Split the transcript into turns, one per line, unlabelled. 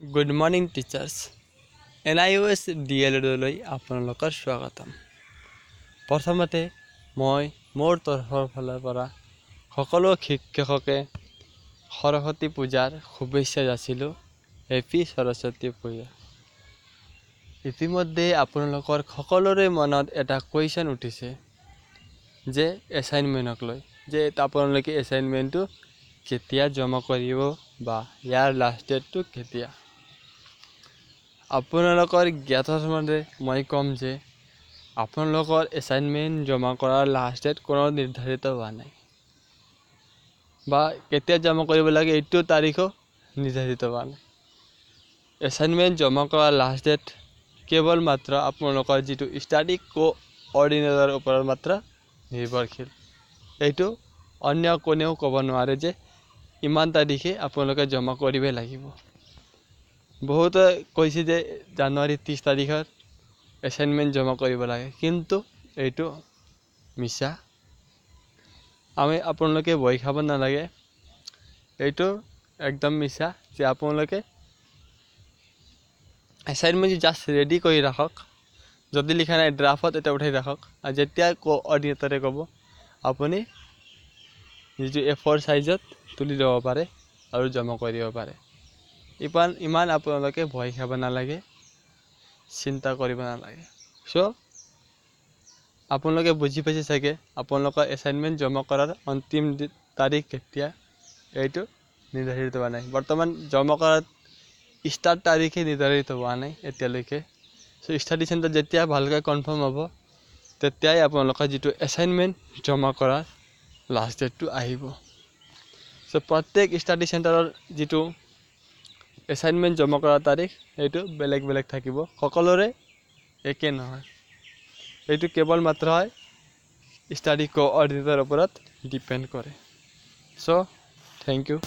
Good morning teachers, NIOS D.El.Ed. আপোনালোকৰ স্বাগতম। প্ৰথমতে মই মোৰ তৰফৰ ফালৰ পৰা সকলো শিক্ষককে সৰস্বতী পূজাৰ শুভেচ্ছা যাচিলোঁ। হেপী সৰস্বতী পূজা। ইতিমধ্যে আপোনালোকৰ সকলোৰে মনত এটা কুৱেশ্যন উঠিছে যে এছাইনমেণ্টক লৈ যে আপোনালোকে এছাইনমেণ্টটো কেতিয়া জমা কৰিব বা ইয়াৰ লাষ্ট ডেটটো কেতিয়া। আপোনালোকৰ জ্ঞাতৰ মতে মই ক'ম যে আপোনালোকৰ এছাইনমেণ্ট জমা কৰাৰ লাষ্ট ডেট কোনো নিৰ্ধাৰিত হোৱা নাই বা কেতিয়া জমা কৰিব লাগে এইটো তাৰিখো নিৰ্ধাৰিত হোৱা নাই। এছাইনমেণ্ট জমা কৰাৰ লাষ্ট ডেট কেৱল মাত্ৰ আপোনালোকৰ যিটো ষ্টাডি কোঅৰ্ডিনেটৰৰ ওপৰত মাত্ৰ নিৰ্ভৰশীল। এইটো অন্য কোনেও ক'ব নোৱাৰে যে ইমান তাৰিখে আপোনালোকে জমা কৰিবই লাগিব। বহুতে কৈছে যে জানুৱাৰী 30 তাৰিখত এছাইনমেণ্ট জমা কৰিব লাগে, কিন্তু এইটো মিছা। আপোনালোকে ভয় খাব নালাগে, এইটো একদম মিছা যে আপোনালোকে এছাইনমেণ্ট জাষ্ট ৰেডি কৰি ৰাখক, যদি লিখা নাই ড্ৰাফত এটা উঠাই ৰাখক আৰু যেতিয়া কোঅৰ্ডিনেটৰে ক'ব আপুনি যিটো A4 চাইজত তুলি ল'ব পাৰে আৰু জমা কৰিব পাৰে। ইমান আপোনালোকে ভয় খাব নালাগে, চিন্তা কৰিব নালাগে। চ' আপোনালোকে বুজি পাইছে চাগে আপোনালোকৰ এছাইনমেণ্ট জমা কৰাৰ অন্তিম তাৰিখ কেতিয়া, এইটো নিৰ্ধাৰিত হোৱা নাই। বৰ্তমান জমা কৰাৰ ষ্টাৰ্ট তাৰিখে নিৰ্ধাৰিত হোৱা নাই এতিয়ালৈকে। চ' ষ্টাডি চেণ্টাৰ যেতিয়া ভালকৈ কনফাৰ্ম হ'ব তেতিয়াই আপোনালোকৰ যিটো এছাইনমেণ্ট জমা কৰাৰ লাষ্ট ডেটটো আহিব। চ' প্ৰত্যেক ষ্টাডি চেণ্টাৰৰ যিটো এছাইনমেণ্ট জমা কৰাৰ তাৰিখ সেইটো বেলেগ বেলেগ থাকিব, সকলোৰে একে নহয়। এইটো কেৱল মাত্ৰ হয় ষ্টাডি কোঅৰ্ডিনেটৰৰ ওপৰত ডিপেণ্ড কৰে। So thank you.